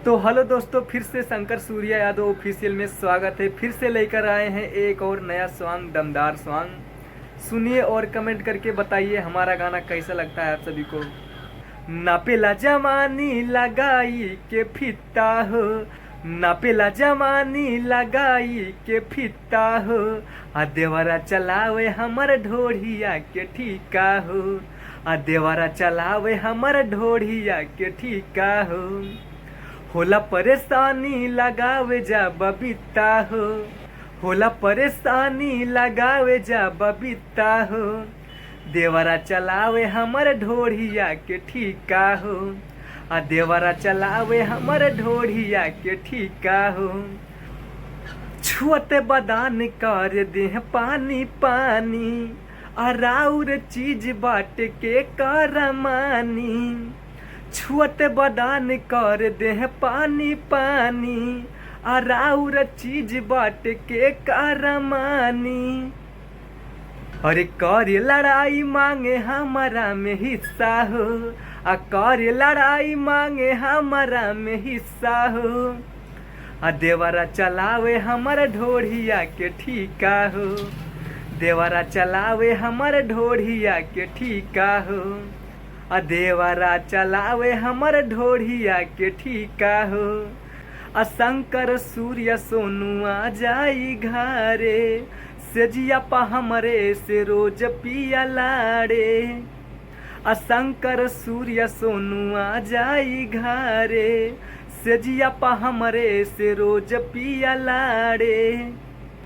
तो हेलो दोस्तों, फिर से शंकर सूर्या यादव ऑफिशियल में स्वागत है। फिर से लेकर आए हैं एक और नया सॉन्ग, दमदार सॉन्ग। सुनिए और कमेंट करके बताइए हमारा गाना कैसा लगता है आप सभी को। नापेला जवानी लगाई के फिता हो, नापेला जवानी लगाई के फिता हो, आ देवरा चलावे हमर ढोढ़िया के ठीका हो, आ देवरा चलावे हमर ढोढ़िया के ठीका हो। होला परेशानी लगावे जा बबीता हो, होला परेशानी लगावे जा बबीता हो, देवरा चलावे हमर ढोढ़िया के ठीका हो, आ देवरा चलावे हमर ढोढ़िया के ठीका हो। छुअत बदान कर देह पानी पानी, आ राउर चीज बाट के करमानी। छुअत बदान कर देह पानी पानी, आ राउर चीज बाट के करमानी। अरे कर लड़ाई मांगे हमारा में हिस्सा हो, आ कर लड़ाई मांगे हमारा में हिस्सा हो, आ देवरा चलावे हमर ढोढ़िया के ठीका हो, देवरा चलावे हमर ढोढ़िया के ठीका हो, आ देवरा चलावे हमर ढोढ़िया के ठीका हो। आ शंकर सूर्य सोनू आ जाई घरे, सेजिया पा हमरे से रोज पिया लाड़े। आ शंकर सूर्य सोनू आ जाई घरे, सेजिया पा हमरे से रोज पिया लाड़े।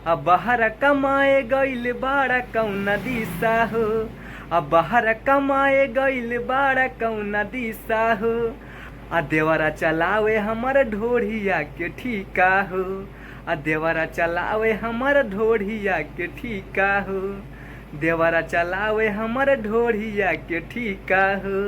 अब बाहर कमाए गइल बाड़ा कौना दिशा हो, अब बाहर कमाए गइल बाड़ा कौना दिशा हो, आ देवरा चलावे हमर ढोढ़िया के ठीका हो, आ देवरा चलावे हमर ढोढ़िया के ठीका हो, देवरा चलावे हमर ढोढ़िया के ठीका हो।